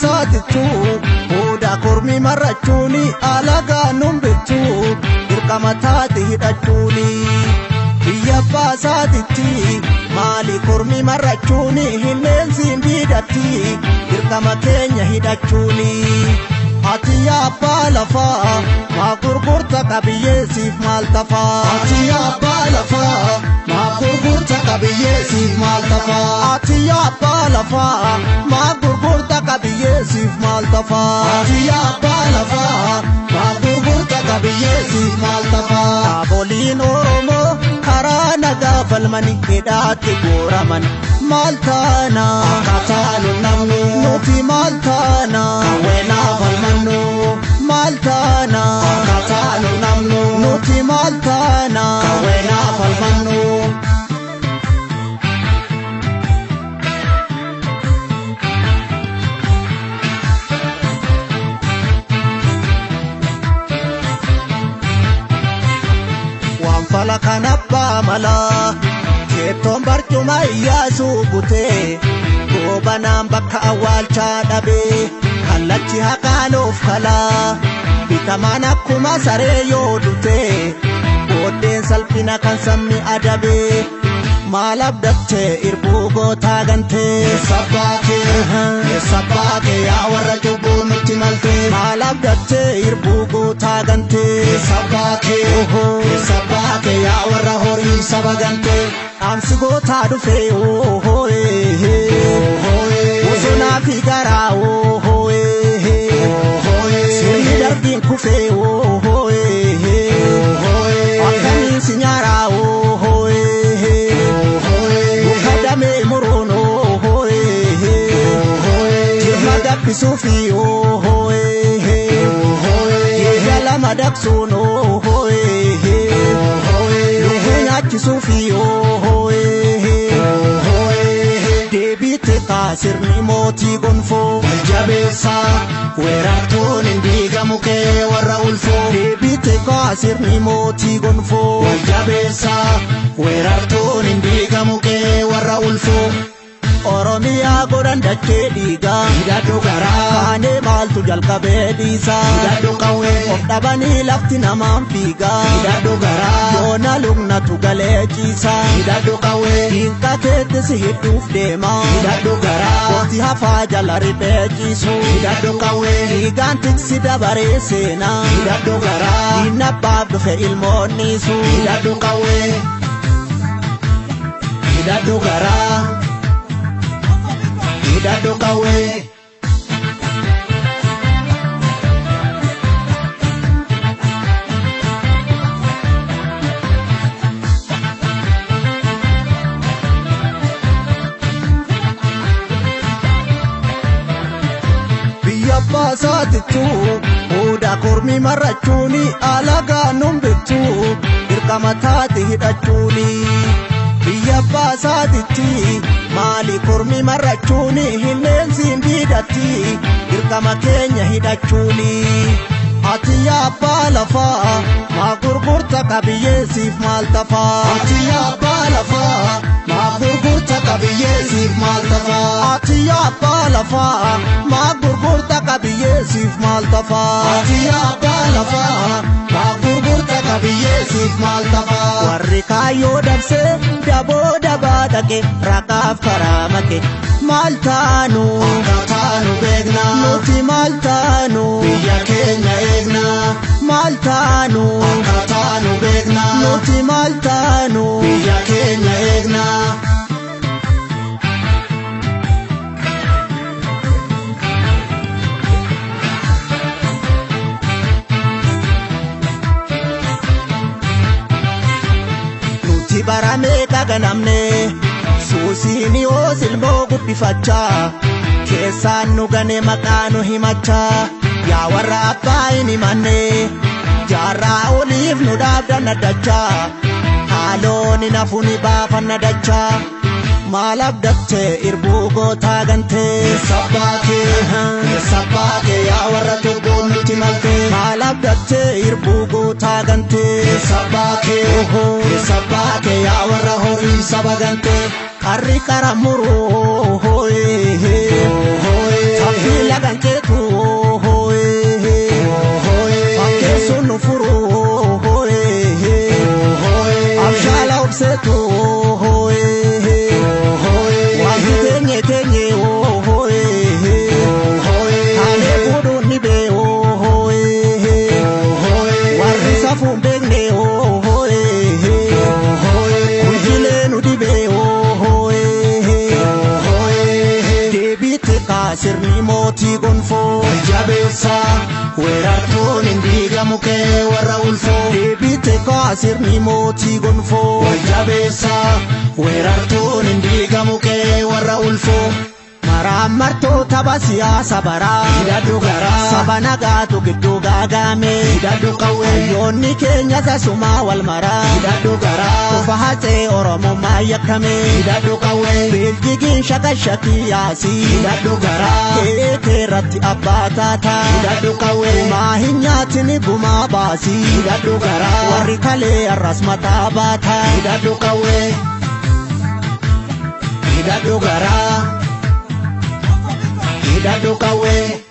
baasaatittu hooda kormi marrachuuni alagaa nun bittu dirqama taate hidhachuuni. Biyya baasaatitti maali kormi marrachuuni hilleensiin diidatti dirqama keenya hidhachuuni. Ati abbaa lafaa maa gurgurta qabiyyeessiif maal tafaa? Ati abbaa lafaa maa gurgurta qabiyyeessiif maal tafaa? Ati abbaa lafaa maa gurgurta qabiyyeessiif maal tafaa? Ati abbaa lafaa maa gurgurta qabiyyeessiif maal tafaa? Dhaaboliin Oromoo karaa nagaa falmanii hidhaatti guuraman maal taana? Akkaataa nu namnu Nuti maal taana? Qawweenaa falmannu Maal taana? Akkaataa nu namnu Nuti maal taana? Qawweenaa falmannu. Waan fala kan abbaa malaa teettoon barcuma Iyyaasuu butee goobanaan bakka awwaalchaa dhabee kallachi haqaanuuf kalaa bitamaan akkuma saree yoo dutee booddeen salphina kan sabni adabee maal abdattee irbuu gootaa gantee Eessa baatee eessa baatee yaa warra cubbuu nutti maltee? Maal abdattee irbuu gootaa gantee Eessa baatee eessa baatee yaa warra horii saba gantee? Dhaamsi gootaa dhufee bosonaa fi garaa sirni darbiin kufee akkamiin si nyaaraa muka damee muruun jirma gabbisuufi yeeda lama daqsuun lubbuu nyaachisuufi deebiitti kaasirni mootii gonfoo. Jabeessaa weerartuun hin diigamu kee warra ulfoo. Deebiitti kaasirni mootii gonfoo. Jabeessaa weerartuun hin diigamu kee warra ulfoo. Oromiyaa godhan dachee dhiigaa. Hidhadhu garaa Kaanee maaltu jalqabee dhiisaa. Hidhadhu qawwee Of dhabanii lafti namaan fiigaa. Hidhadhu garaa Yoona lugnatu galee ciisaa. Hidhadhu qawwee Diinqa keetti si hidhuuf deemaa. Hidhadhu garaa Gooti hafaa jala riphee ciisu. Hidhadhu qawwee Dhiigaan tiksi dabaree seenaa. Hidhadhu garaa Diinna abbaaf dhufe ilmoonniisu. Hidhadhu qawwee Hidhadhu garaa Hidhadhu qawwee. Biyya baasaatittu hooda kormi marrachuuni alagaa nun bittu dirqama taate hidhachuuni. Biyya baasaatitti maali kormi marrachuuni hilleensiin diidatti dirqama keenya hidhachuuni. Ati abbaa lafaa maa gurgurta qabiyyeessiif maal tafaa? Ati abbaa lafaa maa gurgurta qabiyyeessiif maal tafaa? Ati abbaa lafaa maa gurgurta qabiyyeessiif maal tafaa? Ati abbaa lafaa maa gurgurta qabiyyeessiif maal tafaa? Warri kaayyoo dabsee daboo dabaa dhaqe raqaaf karaa make maal taanu? Akkaataa nu beekna Nuti maal taanu? Biyya keenya eegna Maal taanu? Akkaataa nu beekna Nuti maal taanu? Biyya keenya eegna. Nuti baramee kaganamne suusiin yoos ilmoo guddifachaa keessaan nu gane maqaa nu himachaa yaa warra abbaa hin himanne jaarraa oliif nu dhaabdan addachaa haaloon hin hafu ni baafanna dachaa maal abdattee irbuu gootaa gantee Eessa baatee eessa baatee yaa warra cubbuun nutti maltee? Maal abdattee irbuu gootaa gantee Eessa baatee eessa baatee yaa warra horii saba gantee? Qarri qara muruu tafii lagan mootii gonfoo. Jabeessa weerartuun hin diigamu kee warra ulfoo. Deebite kaasirni mootii gonfoo. Jabeessa weerartuun hin diigamu kee warra ulfoo. Maraamartoota tapha siyaasa baraa. Hidhadhu garaa. Saba nagaatu gidduu gaagame. Hidhadhu qawwee. Hayyoonni keenya tasumaa wal maraa. Hidhadhu garaa. Kufa hacee Oromummaa yakkame. Hidhadhu qawwee. Beeljigiin shakashakii yaasii. Hidhadhu garaa. Kee keerratti abbaa taataa. Hidhadhu qawwee. Gumaa hin nyaatini gumaa baasii. Hidhadhu garaa. Warri kalee arras mataa baataa. Hidhadhu qawwee. Hidhadhu garaa. Hidhadhu qawwee.